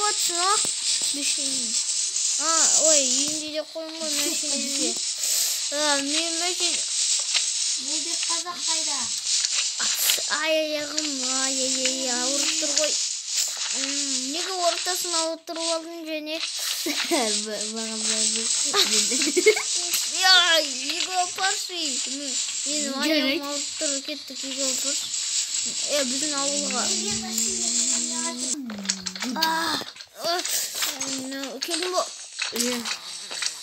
жатсың, а? Машина. А, ой, үйінде де қойым ғой машинемде. А, мен машина. Нұрбек қазақ қайда? Ай, аяғым, ай, ай, ай, ауырып тұр ғой. Неге ортасын ауыртырып алдың және? Маған бәрібір. Я, үйге апаршы. Менің аяғым Жарайды. ауырып тұр, кеттік үйге апаршы. Е, біздің ауылға. А, келдің бе? Иә.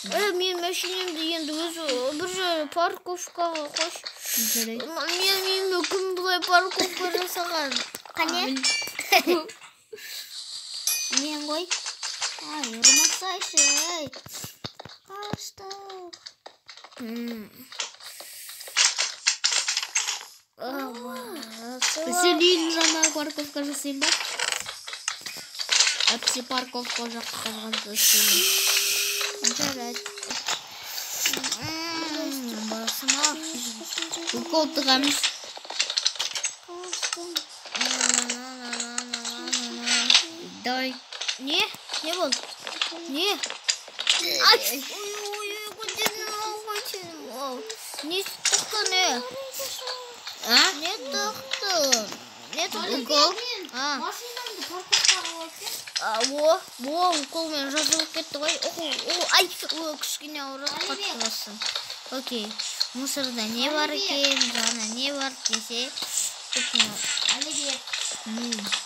Е, мен машинемді енді өзі бір жер парковкаға қойшы. Жарайды. Мен үйіме кім бұлай парковка жасаған? Қане? Мен ғой. Ай, ұрмасайшы, ей. Қаштым. Сен үйдің жанына парковка жасайын ба? Әпсе парковка жаққа жасаймын. Жарайды. Басым ақ. Укол тығамыз. Қаштым. Давай. Не? Не болды? Не? Ай, ой, ой, ой, көтердім ау, көтердім ау. Не тықты, не? А? Не тықты? Не тықты? Укол. А. Машинаңды парковкаға қойып кет. А, о, о, уколмен жазылып кетті ғой. О, о, ай, о, кішкене ауырады, қатты басым. Окей. Мусорда не бар екен, жаңа не бар десе, Әлібек. Не?